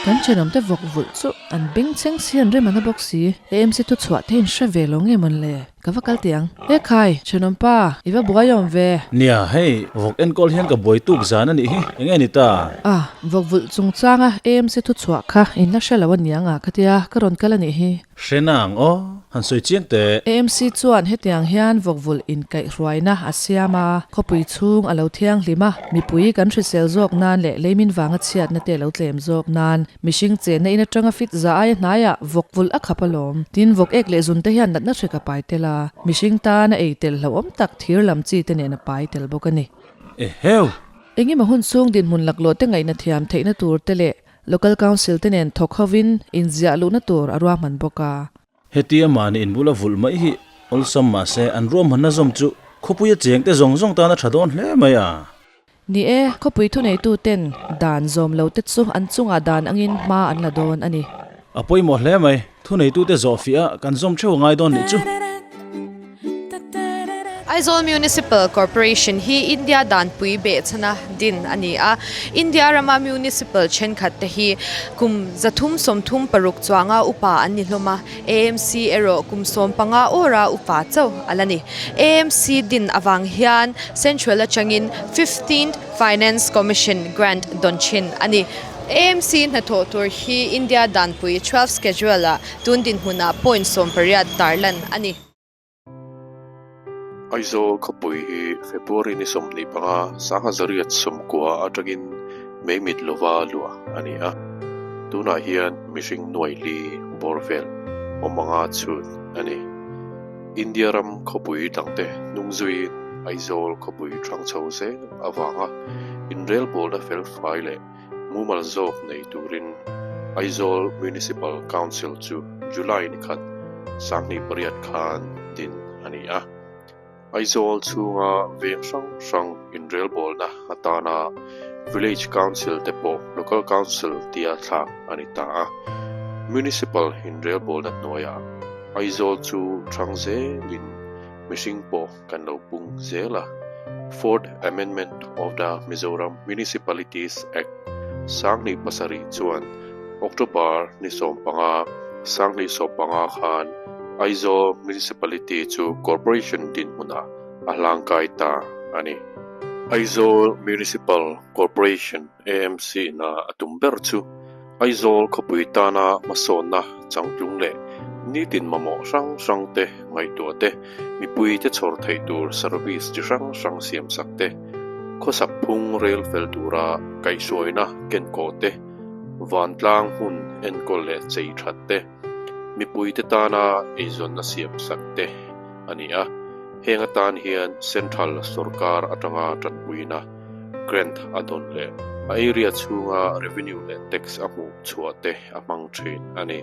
Kan thenawmte vawk vulh chu an bengchheng si an rem ana bawk si. AMC thu chhuah te in hre ve lo nge mawn le? Ka va kal teh ang. E khai, thenawmpa, i va buai awm ve. Nia, hei, vawk enkawl hian ka buai tuk zan a nih hi. Enge ni ta? A, vawk vulh chungchanga AMC thu chhuah kha in la hre lo a niang a, khatia ka rawn kal a nih hi. Hre na ang aw, han sawi chiang teh. AMC chuan hetiang hian vawkvulh inkaihhruaina a siam a, khawpui chhung a lo thianghlim a, mipui kan hrisel zawk nan leh leimin vanga chhiatna te lo tlem zawk nan mihring chenna in atanga fit za aia hnaiah vawkvulh a khap alawm. Tin, vawk ek leh zun te hian natna hrek a pai tel a, mihring tana ei tel hlauhawm tak thir lam chi te nen a pai tel bawk a ni. Eheu! Engemaw hun chhung dinhmun laklawh te ngaihna thiam theihna tur te leh Local Council te nen thawk hovin inziah luhna tur a ruahman bawk a. Hetia mahni inbula vulh mai hi awlsam mahse an ruahmanna zawm chu khawpuia chengte zawng zawng tan a tha dawn hle mai a. Ni e, khawpui thuneitu ten dan zawm lo te chu an chungah dan angin hma an la dawn a ni. A pawimawh hle mai, thuneitute zawhfiah a kan zawm theuh a ngai dawn nih chu. Aizawl Municipal Corporation hi India danpui behchhana din a ni a. India rama municipal thenkhat te hi kum 336 chuanga upa an ni hlawm a, AMC erawh kum 15 awra upa chauh a la ni. AMC din avang hian Central atangin Fifteenth Finance Commission grant dawn thin a ni. AMC hnathawh tur hi India danpui Twelfth Schedule-ah tun dinhmunah point 18 tarlan a ni. Aizawl khawpui hi February ni 25 1990 atangin Meimit lova luah a ni a, tunah hian mihring nuai li bawr vel awm anga chhut a ni. India ram khawpui dangte hnung zuiin Aizawl khawpui thang chho zel avanga inrelbawlna felfai leh mumal zawk nei turin Aizawl Municipal Council chu July ni khat 2008 khan din a ni a. Aizawl chhunga veng hrang hrang inrelbawlna atana Village Council te pawh Local Council tia thlak a ni ta a. Municipal inrelbawlna hnuaiah Aizawl chu thang zelin mihring pawh kan lo pung zel a. Fourth Amendment of the Mizoram Municipalities Act 2007 chuan October ni 15, 2015 khan Aizawl Municipality chu Corporation dinhmunah a hlangkai ta a ni. Aizawl Municipal Corporation, AMC, na a tum ber chu Aizawl khawpui tana hmasawnna changtlung leh nitin mamawh hrang hrang te ngaihtuah te, mipuite chhawr theih tur service chi hrang hrang siamsak te, khawsak phung rel fel tura kaihhruaina kenkawh te, vantlang hmun enkawl leh chei that te, mipuite tana eizawnna siamsak te a ni a. Heng atan hian Central sorkar atanga tanpuina grant a dawn leh a area chhunga revenue leh tax a hmuh chhuah te a hmang thin a ni.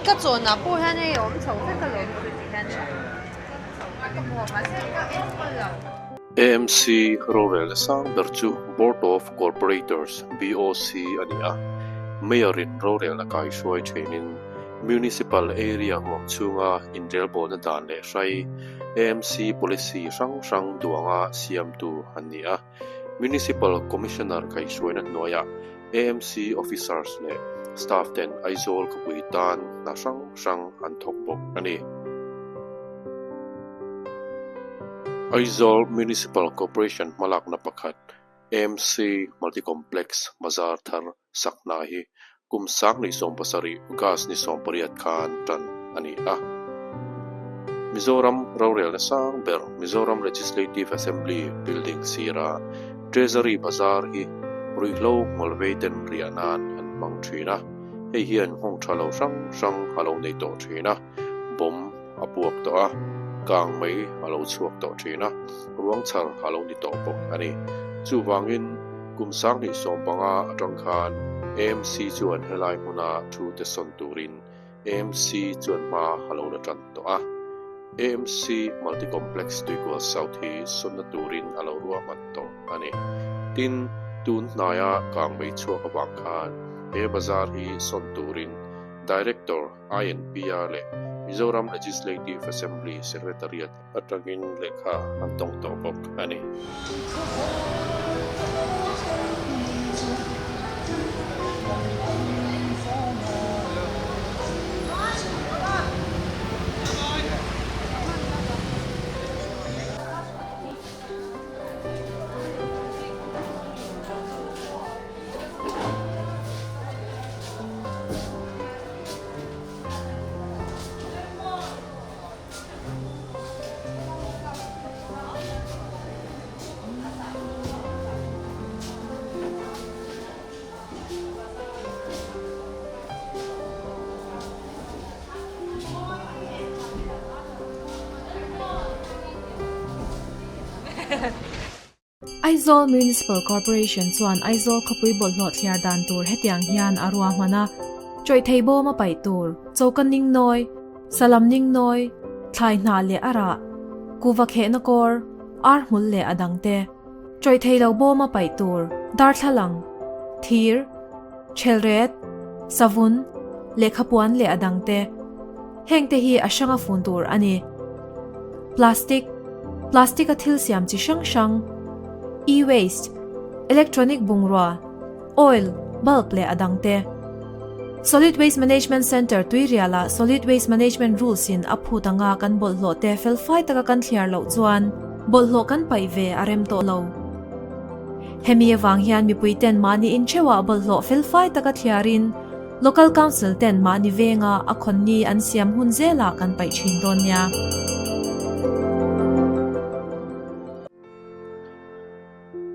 Ka chawnah pawh hian hei a awm chho vek alawm chu ti hian ka hmu a mahse ka enkawl lo. AMC rorelna sang ber chu Board of Corporators, BOC, a ni a, Mayor-in rorelna kaihruai thenin Municipal area huam chhunga inrelbawlna dan leh hrai AMC policy hrang hrang duanga siamtu an ni a. Municipal Commissioner kaihhruaina hnuaiah AMC officers leh staff ten Aizawl khawpui tan hna hrang hrang an thawk bawk a ni. Aizawl Municipal Corporation hmalakna pakhat AMC Multi-Complex Bazar thar sak hna hi kum 2017 August ni 18 khan tan a ni a. Mizoram rorelna sang ber Mizoram Legislative Assembly building sira Treasury Bazar hi ruihhlo ngawlvei ten riah nan an hmang thin a, hei hian nghawng tha lo hrang hrang a lo nei tawh thin a, bomb. a puak tawh a, kang mai a lo chhuak tawh thin a, ruang chhar a lo ni tawh bawk a ni. Chuvangin kum 2015 atang khan AMC chuan helai hmuna thu te sawn turin AMC chuan hma a lo la tan tawh a. AMC Multi Complex Tuikual South hi sawnna turin a lo ruahman tawh a ni. Tin, tun hnaia kangmei chhuak avang khan he bazar hi sawn turin Director INPR leh Mizoram Legislative Assembly Secretariat atangin lehkha an tawng tawh bawk a ni. Aizawl Municipal Corporation chuan Aizawl khawpui bawlhhlawh thliar dan tur hetiang hian a ruahman a, Chawih thei bawm a paih tur, choka ning nawi, salam ning nawi, thlai hnah leh a rah, kuva khehna kawr, ar hmul leh a dangte. Chawih thei lo bawm a paih tur, darthlalang, thir, Chelret, savun, lehkhapuan leh a dangte. Hengte hi a hranga fun tur a ni. Plastic, Plastic a thil siam chi hrang hrang, E-waste, electronic bungrua, oil, bulb leh a dangte. Solid Waste Management Centre Tuirialah Solid Waste Management Rules in a phut anga kan bawlhhlawh te felfai taka kan thliar loh chuan bawlhhlawh kan paih ve a rem tawh lo. Hemi avang hian mipui ten mahni intheuhah bawlhhlawh felfai taka thliarin Local Council ten mahni venga a khawnni an siam hun zelah kan paih thin dawn nia.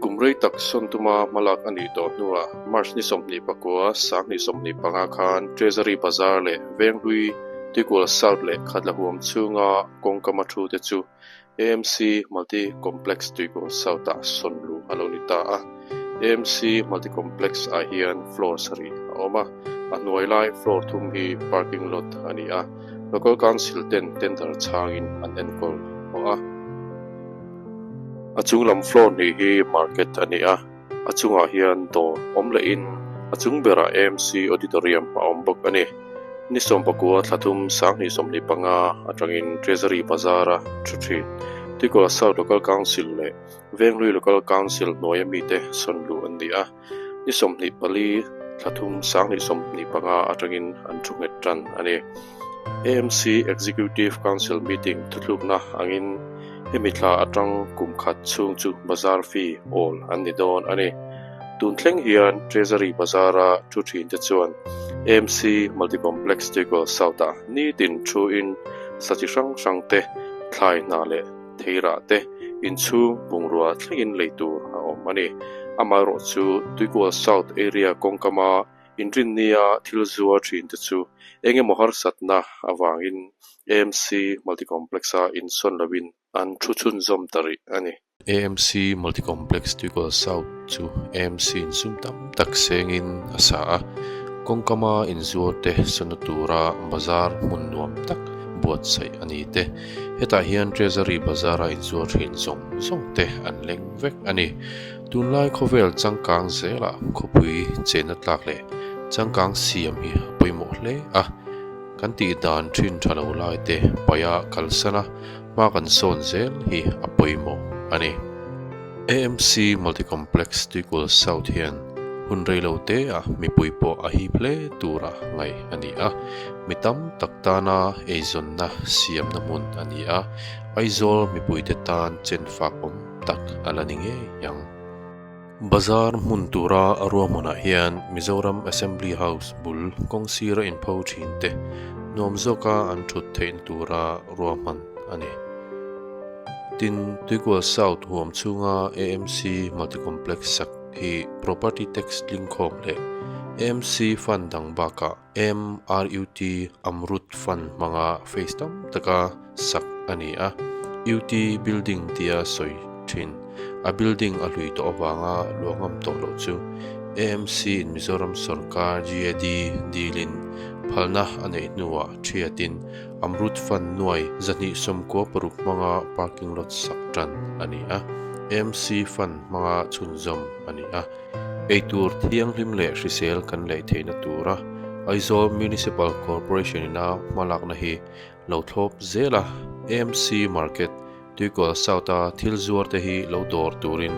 Kum rei tak sawn tuma hmalak a nih tawh hnuah March ni 24, 2025 khan Treasury Bazar leh Venghlui, Tuikual South leh Khatlahuam chhunga kawngkama thu te chu AMC Multi Complex Tuikual South ah sawn luh a lo ni ta a. AMC Multi Complex ah hian floor sarih a awm a, a hnuai lai floor thum hi parking lot a ni a, Local Council ten tender chhangin an enkawl haw a. A chung lam floor hnih hi market a ni a, a chungah hian dawr awm lehin a chung berah AMC Auditorium a awm bawk a ni. Ni 19 thla thum 2025 atangin Treasury Bazar-a thu thin Tuikual South Local Council leh Venghlui Local Council hnuaia mite sawn luh an ni a, ni 24 thla thum 2025 atangin an thu nghet tan a ni. AMC Executive Council meeting thuthlukna angin hemi thla atang kum khat chhung chu bazar fee awl an ni dawn a ni. Tun thleng hian Treasury Bazar-a thu thin te chuan AMC Multi-Complex Tuikual South-ah nitin thu-in sa chi hrang hrang te, thlai hna leh theirah te inchhung bungrua thlengin lei tur a awm a ni. Amaherawhchu Tuikual South area kawngkama Inrinnia thil zuar thin te chu eng emaw harsatna avangin AMC Multi-Complex-a insawn loin an thu chhunzawm ta rih a ni. AMC Multi-Complex Tuikual South chu AMC insum tam tak sengin a sa a, kawngkama inzuar te sawna tura bazar hmun nuam tak buatsaih a ni te. Hetah hian Treasury Bazar-a inzuar thin zawng zawng te an leng vek a ni. Tunlai khawvel changkang zelah khawpui chenna tlak leh changkang siam hi a pawimawh hle a, kan tih dan thin tha lo lai te paia kalsana hma kan sawn zel hi a pawimawh a ni. AMC Multi-Complex Tuikual South hian hun rei lo te ah mipui pawh a hip hle tura ngaih a ni a, mi tam tak tana eizawnna siamna hmun a ni a, Aizawl mipuite tan chenfak awm tak a la ni ngei ang. Bazar hmun tura a ruahmanah hian Mizoram Assembly House bul kawng sira inpho thin te nuam zawka an thut theihna tura ruahman a ni. Tin, Tuikual South huam chhunga AMC Multi-Complex sak hi Property Tax tlingkhawm leh MC Fund dang bakah MRUT Amrut Fund hmanga phase tam taka sak a ni a. UT Building tia sawi thin. A building a hlui tawh avanga luah ngam tawh loh chu AMC in Mizoram sawrkar GAD dilin phalna a neih hnuah thiatin Amrut Fund nuai 296 hmanga parking lot sak tan a ni a. AMC Fund hmanga chhunzawm a ni a. Eitur thianghlim leh hrisel kan lei theihna tura Aizawl Municipal Corporation ina hmalakna hi lo thlawp zel a, AMC Market, Tuikual South-a thil zuar te hi lo dawr turin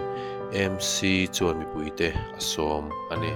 AMC chuan mipuite a sawm a ni.